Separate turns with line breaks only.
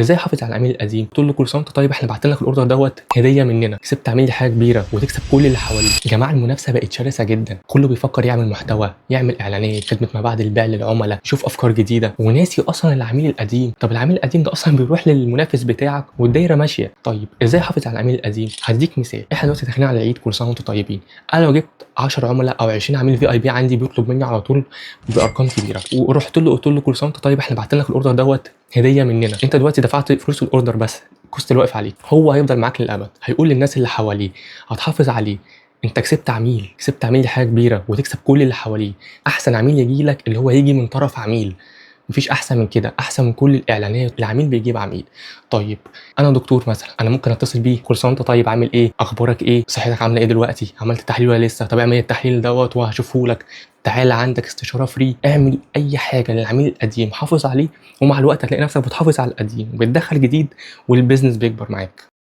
ازاي احافظ على العميل القديم؟ تقول له كل سنة وانت طيب، احنا بعت لك ال order دوت هديه مننا. كسبت عميل، دي حاجة كبيرة وتكسب كل اللي حواليك. يا جماعة المنافسة بقت شرسة جدا، كله بيفكر يعمل محتوى، يعمل اعلانات، خدمة ما بعد البيع للعملاء، يشوف افكار جديده، وناسي اصلا العميل القديم. طب العميل القديم ده اصلا بيروح للمنافس بتاعك والدايره ماشيه. طيب ازاي احافظ على العميل القديم؟ هديك مثال، احنا دلوقتي داخلين على العيد، كل سنة وانتم طيبين. انا لو جبت 10 عملاء او 20 عميل VIP عندي بيطلب مني على طول بارقام كبيره، ورحت له قلت له كل سنة وانت طيب، احنا بعت لك ال order دوت هديه مننا، انت دلوقتي دفعت فلوس ال order بس، ال cost اللي واقف عليك، هو هيفضل معاك للابد، هيقول للناس اللي حواليه، هتحافظ عليه. انت كسبت عميل، كسبت عميل، دي حاجة كبيرة وتكسب كل اللي حواليه. احسن عميل يجي لك اللي هو يجي من طرف عميل، مفيش احسن من كده، احسن من كل الاعلانات، العميل بيجيب عميل. طيب انا دكتور مثلا، انا ممكن اتصل بيه، كل سنة وانت طيب، عامل ايه، اخبارك ايه، صحتك عامله ايه دلوقتي، عملت تحليل ولا لسه، طب اعمل التحليل دوت وهشوفه لك، تعالى عندك استشاره free. اعمل اي حاجة للعميل القديم، حافظ عليه، ومع الوقت هتلاقي نفسك بتحافظ على القديم وبتدخل جديد وال business بيكبر معاك.